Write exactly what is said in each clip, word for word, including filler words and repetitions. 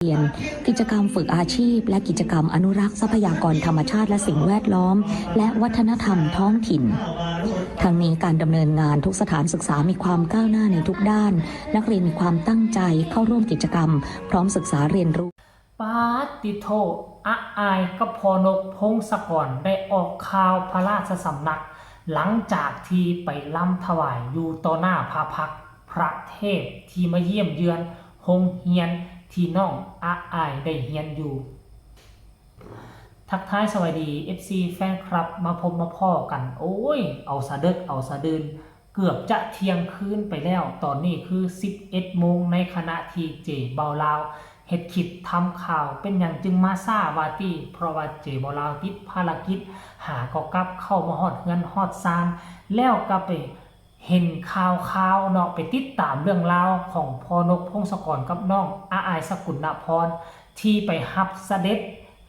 เรียน กิจกรรมฝึกอาชีพ และกิจกรรมอนุรักษ์ทรัพยากรธรรมชาติและสิ่งแวดล้อม และวัฒนธรรมท้องถิ่น ทั้งนี้การดำเนินงานทุกสถานศึกษามีความก้าวหน้าในทุกด้าน นักเรียนมีความตั้งใจเข้าร่วมกิจกรรม พร้อมศึกษาเรียนรู้ ปาดติโท อาอายกับพ่อนกพงศกรได้ออกข่าวพระราชสำนัก หลังจากที่ไปลำถวายอยู่ต่อหน้าพระพักตร์พระเทพที่มาเยี่ยมเยือนโฮงเฮียนที่น้องอาอายได้เฮียนอยู่ ทักทายสวัสดี เอฟซี แฟนคลับมาพบมาพ้อกัน โอ้ย เอาสะเดิกเอาสะดืน เกือบจะเที่ยงคืนไปแล้ว ตอนนี้คือ สิบเอ็ดโมง ในขณะที่เจเบาลาวเฮ็ดคลิปทำข่าว เป็นหยังจึงมาช้าว่าติ เพราะว่าเจเบาลาวติดภารกิจ หาก็กลับเข้ามาฮอดเฮือนฮอดซาน แล้วก็ไปเห็นข่าวข่าวเนาะ ไปติดตามเรื่องราวของพ่อนกพงศกรกับน้องอาอายสกุลนพร ที่ไปรับเสด็จ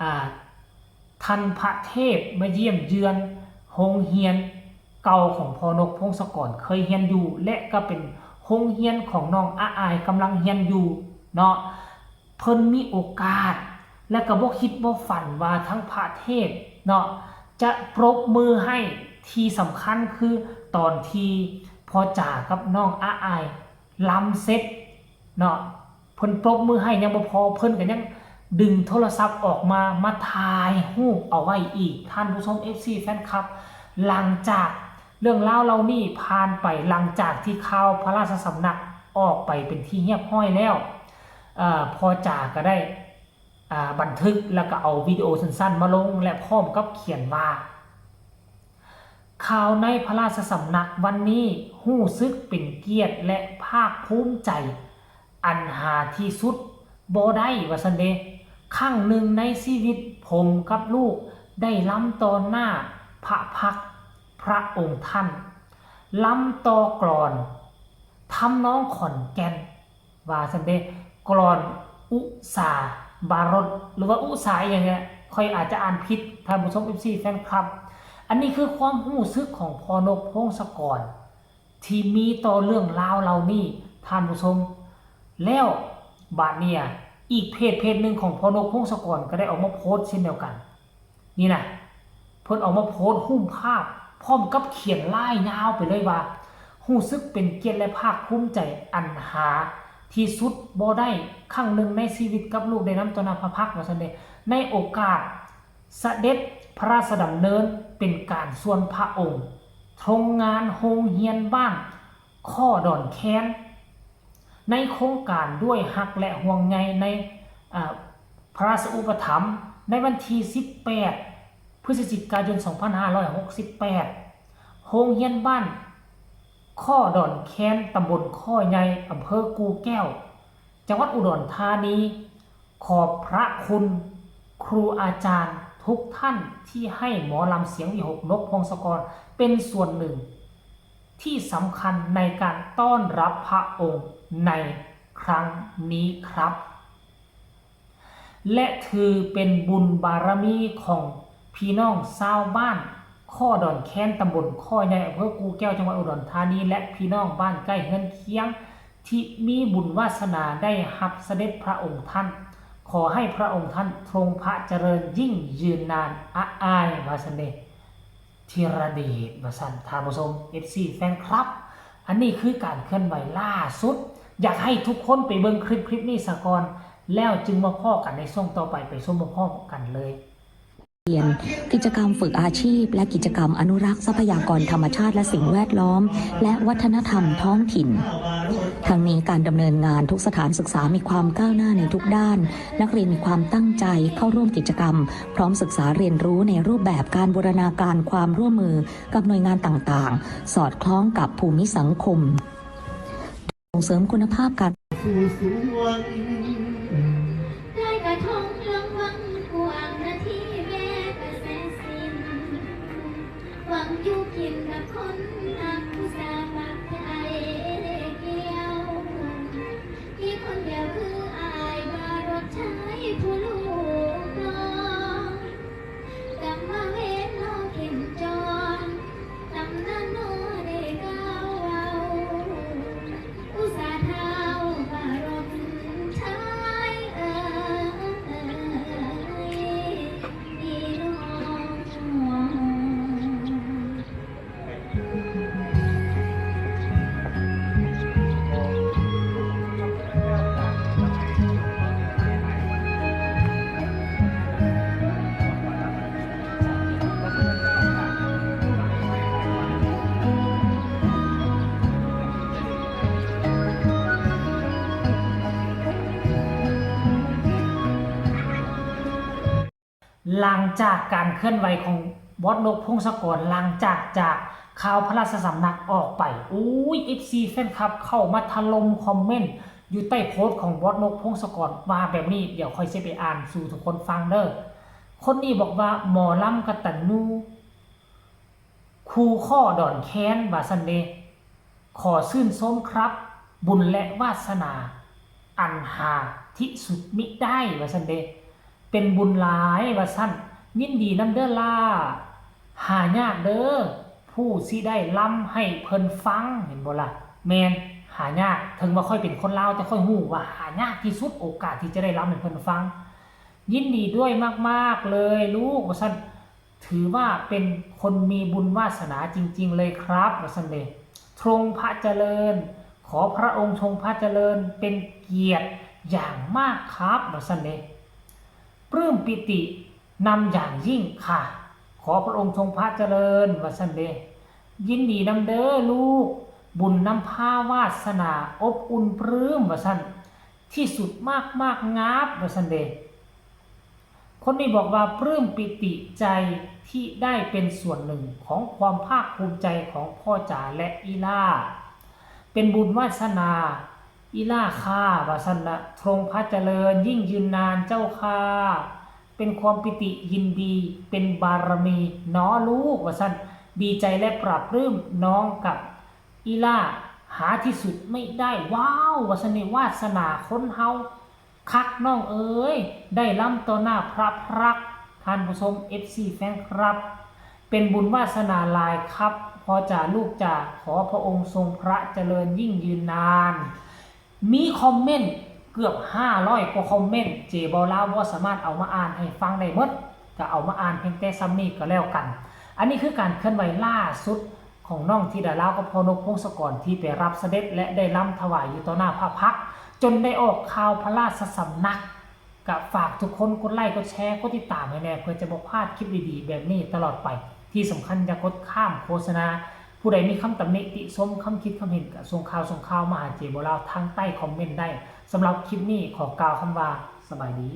อ่า ท่านพระเทพมาเยี่ยมเยือนโฮงเฮียนเก่าของพ่อนกพงศกรเคยเฮียนอยู่ และก็เป็นโฮงเฮียนของน้องอาอายกำลังเฮียนอยู่เนาะ เพิ่นมีโอกาส และก็บ่คิดบ่ฝันว่าทั้งพระเทพเนาะ จะปรบมือให้ ที่สำคัญคือตอนที่พ่อจ๋ากับน้องอาอายลำเสร็จเนาะ เพิ่นปรบมือให้ยังบ่พอ เพิ่นก็ยังดึงโทรศัพท์ออกมา มาถ่ายรูปเอาไว้อีก ท่านผู้ชม เอฟซี แฟนคลับ หลังจากเรื่องราวเหล่านี้ผ่านไป หลังจากที่ข่าวพระราชสำนักออกไปเป็นที่เรียบร้อยแล้ว เอ่อ พ่อจ๋าก็ได้ อ่า บันทึกแล้วก็เอาวิดีโอสั้นๆมาลง และพร้อมกับเขียนว่า ข่าวในพระราชสำนักวันนี้รู้สึกเป็นเกียรติและภาคภูมิใจ อันหาที่สุดบ่ได้ ว่าซั่นเด้ ครั้งหนึ่งในชีวิตผมกับลูกได้ลำต่อหน้าพระพักตร์พระองค์ท่าน ลำต่อกลอนทำนองขอนแก่น ว่าซั่นเด้ กลอนอุสาบารถ หรือว่าอุสาอหย่างเนี้ย ข้อยอาจจะอ่านผิด ท่านผู้ชม เอฟซี แฟนคลับ อันนี้คือความรู้สึกของพ่อนกพงศกร ที่มีต่อเรื่องราวเหล่านี้ ท่านผู้ชม แล้วบาดเนี่ย อีกเพจเพจหนึ่งของพ่อนกพงศกรก็ได้ออกมาโพสต์เช่นเดียวกัน นี่นะ เพิ่นออกมาโพสต์รูปภาพ พร้อมกับเขียนลายยาวไปเลยว่า รู้สึกเป็นเกียรติและภาคภูมิใจอันหาที่สุดบ่ได้ ครั้งหนึ่งในชีวิตกับลูกได้ลำต่อหน้าพระพักตร์ ว่าซั่นเด้ ในโอกาสเสด็จพระราชดำเนินเป็นการส่วนพระองค์ โครงงานโฮงเฮียนบ้านข้อดอนแคน ในโครงการด้วยฮักและห่วงใยใน อ่า พระราชอุปถัมภ์ ในวันที่ สิบแปด พฤศจิกายน สองพันห้าร้อยหกสิบแปด โฮงเฮียนบ้านข้อดอนแคน ตำบลข้อใหญ่ อำเภอกู่แก้ว จังหวัดอุดรธานี ขอบพระคุณครูอาจารย์ทุกท่านที่ให้หมอลำเสียงวิหกนกพงศกรเป็นส่วนหนึ่งที่สำคัญในการต้อนรับพระองค์ในครั้งนี้ครับ และถือเป็นบุญบารมีของพี่น้องชาวบ้านข้อดอนแคน ตำบลข้อใหญ่ อำเภอกู่แก้ว จังหวัดอุดรธานี และพี่น้องบ้านใกล้เฮือนเคียง ที่มีบุญวาสนาได้รับเสด็จพระองค์ท่าน ขอให้พระองค์ท่านทรงพระเจริญยิ่งยืนนาน อาอาย ว่าซั่นเด้ ธีรเดช ว่าซั่น ท่านผู้ชม เอฟซี แฟนคลับ อันนี้คือการเคลื่อนไหวล่าสุด อยากให้ทุกคนไปเบิ่งคลิปคลิปนี้ซะก่อน แล้วจึงมาพ้อกันในช่วงต่อไป ไปชมพร้อมๆกันเลย เรียน กิจกรรมฝึกอาชีพ และกิจกรรมอนุรักษ์ทรัพยากรธรรมชาติและสิ่งแวดล้อม และวัฒนธรรมท้องถิ่น ทั้งนี้การดำเนินงานทุกสถานศึกษามีความก้าวหน้าในทุกด้าน นักเรียนมีความตั้งใจเข้าร่วมกิจกรรม พร้อมศึกษาเรียนรู้ในรูปแบบการบูรณาการความร่วมมือกับหน่วยงานต่างๆ สอดคล้องกับภูมิสังคม ส่งเสริมคุณภาพการ ลอยกระทงลงวังกว้างนาทีแม่กระแสสิ้น หวังอยู่กินกับคนหักผู้สามักไทยเกี่ยว มีคนเดียวคืออายบารถไทยผู้ลูกน้อง กำมาเวทนอเข็มจอง ตำนานนอได้กล่าวเว้า อุตส่าห์เท้าบารถไทยเอ่ หลังจากการเคลื่อนไหวของบอสนกพงศกร หลังจากจากข่าวพระราชสำนักออกไป อุ้ย เอฟซี แฟนคลับเข้ามาถล่มคอมเมนต์อยู่ใต้โพสต์ของบอสนกพงศกร ว่าแบบนี้ เดี๋ยวค่อยสิไปอ่านสู่ทุกคนฟังเด้อ คนนี้บอกว่าหมอลำกตัญญู ครูข้อดอนแค้นว่าซั่นเด้ ขอชื่นชมครับ บุญและวาสนา อันหาที่สุดมิได้ว่าซั่นเด้ เป็นบุญหลายว่าซั่น ยินดีนำเด้อล่า หายากเด้อ ผู้สิได้ลำให้เพิ่นฟัง เห็นบ่ล่ะ แม่น หายาก ถึงว่าข้อยเป็นคนลาว แต่ข้อยฮู้ว่าหายากที่สุด โอกาสที่จะได้ลำให้เพิ่นฟัง ยินดีด้วยมากๆเลยลูกว่าซั่น ถือว่าเป็นคนมีบุญวาสนาจริงๆเลยครับว่าซั่นเด้ ทรงพระเจริญ ขอพระองค์ทรงพระเจริญ เป็นเกียรติอย่างมากครับว่าซั่นเด้ ปลื้มปิตินำอย่างยิ่งค่ะ ขอพระองค์ทรงพระเจริญว่าซั่นเด้ ยินดีนำเด้อลูก บุญนำพาวาสนา อบอุ่นปลื้มว่าซั่น ที่สุดมากๆ งาบว่าซั่นเด้ คนนี้บอกว่าปลื้มปิติใจที่ได้เป็นส่วนหนึ่งของความภาคภูมิใจของพ่อจ๋าและอีล่า เป็นบุญวาสนาอีล่าค่ะว่าซั่นละ ทรงพระเจริญยิ่งยืนนานเจ้าค่ะ เป็นความปิติยินดี เป็นบารมีเนาะลูกว่าซั่น ดีใจและปลาบปลื้มน้องกับอีล่า หาที่สุดไม่ได้ ว้าว ว่าซั่นเด้ วาสนาคนเฮา คักน้องเอ๋ย ได้ลำต่อหน้าพระพักตร์ ท่านผู้ชม เอฟซี แฟนคลับ เป็นบุญวาสนาหลายครับ พ่อจ๋าลูกจ๋า ขอพระองค์ทรงพระเจริญยิ่งยืนนาน มีคอมเมนต์เกือบห้าร้อยกว่าคอมเมนต์ เจเบาลาวบ่สามารถเอามาอ่านให้ฟังได้หมด ก็เอามาอ่านเพียงแต่ส่ำนี้ก็แล้วกัน อันนี้คือการเคลื่อนไหวล่าสุดของน้องธิดาลาวกับพ่อนกพงศกร ที่ไปรับเสด็จและได้ลำถวายอยู่ต่อหน้าพระพักตร์ จนได้ออกข่าวพระราชสำนัก ก็ฝากทุกคนกดไลค์กดแชร์กดติดตามให้แน่ เพื่อจะบ่พลาดคลิปดีๆแบบนี้ตลอดไป ที่สำคัญอย่ากดข้ามโฆษณา ผู้ใดมีคำตำหนิติชม คำคิดคำเห็นก็ส่งข่าวส่งข่าวมาหาเจเบาลาวทางใต้คอมเมนต์ได้ สำหรับคลิปนี้ขอกล่าวคำว่าสบายดี